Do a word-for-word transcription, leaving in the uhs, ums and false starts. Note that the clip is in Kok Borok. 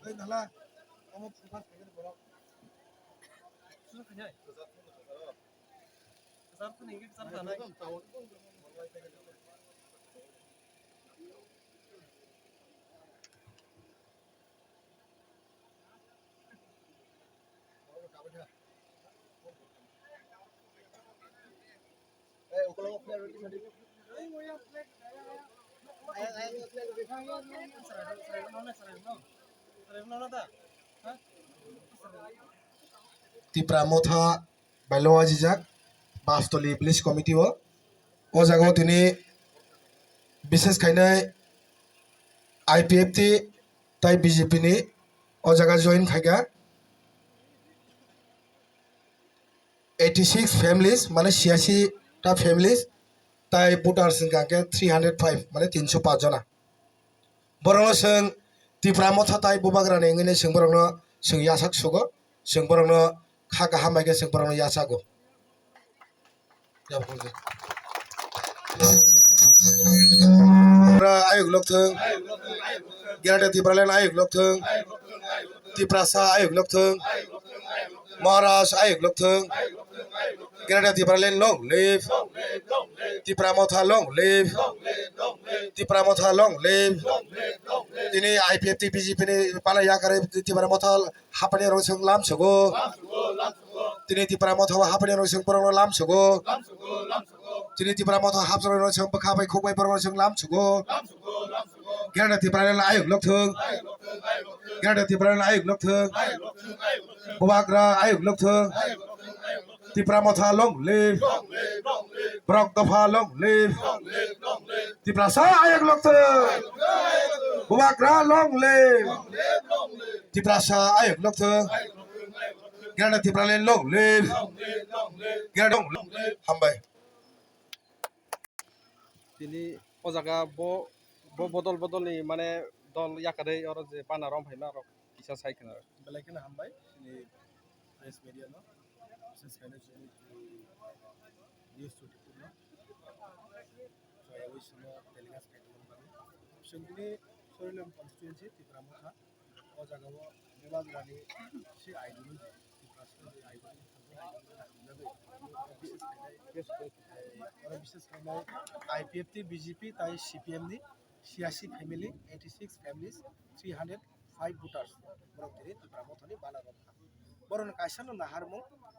Oi, dala. Omo phunukha phaikhani borok. Susu khainai. Kwchar phano hingkhe kwchar khanai. Tipra Motha bai lo ajijak Bastoli Village Committee o. O jaga o tini bises khainai I P F T tai B J P ni o jaga join khaikha. Eighty six families, mane siyasi ta families, tai voters hwnkha khe three hundred five, mane tinso paanch jona. Borokno chwng Tipra Motha tai Bubagrani wngwi chwng borokno chwng yachak sugo, chwng borokno kha kaham bai khe chwng borokno yachago. Ayuk lokthung, Greater Tipraland ayuk lokthung, Tiprasa ayuk lokthung, Maharaj ayuk lokthung, Greater Tipraland long live, Tipra Motha long live, Tipra Motha long live. Tini I P F T B J P ni pala yakarwi Tipra Motha hapani rok chwng lam sugo. Tini Tipra Motha hapani rok chwng borok lam sugo. Tini Tipra Motha hapjak rok chwng bwkha bai khuk bai borok chwng lam sugo. Greater Tipraland ayuk lokthung. Greater Tipraland ayuk lokthung. Bubagra ayuk lokthung. Tipra Motha long live. Borok Dopha long live. Tiprasa ayuk lokthung. Bubagra long live. Tiprasa ayuk lokthung. Greater Tipraland long live. Greater long live. Hambai. Tini o jaga bo, bo bodol bodolni mane dol yakarwi oro je bana rom phaima rok kisa sai khna. Belai kheno hambai chini press media no, bises khaino chini news twenty-four no. Chwrawi sino telecast khaitongmani bagwi. Chwng tini Soilem constituency Tipra Motha. O jaga o Bubagrani si aidini Tiprasa ni aidini hamjagwi oro bises khainai, oro bises khainai I P F T, B J P tai C P M ni siyasi family eighty six families, three hundred five voters borok tini Tipra Mothani bana rok kha. Borokni kaisa no naharmung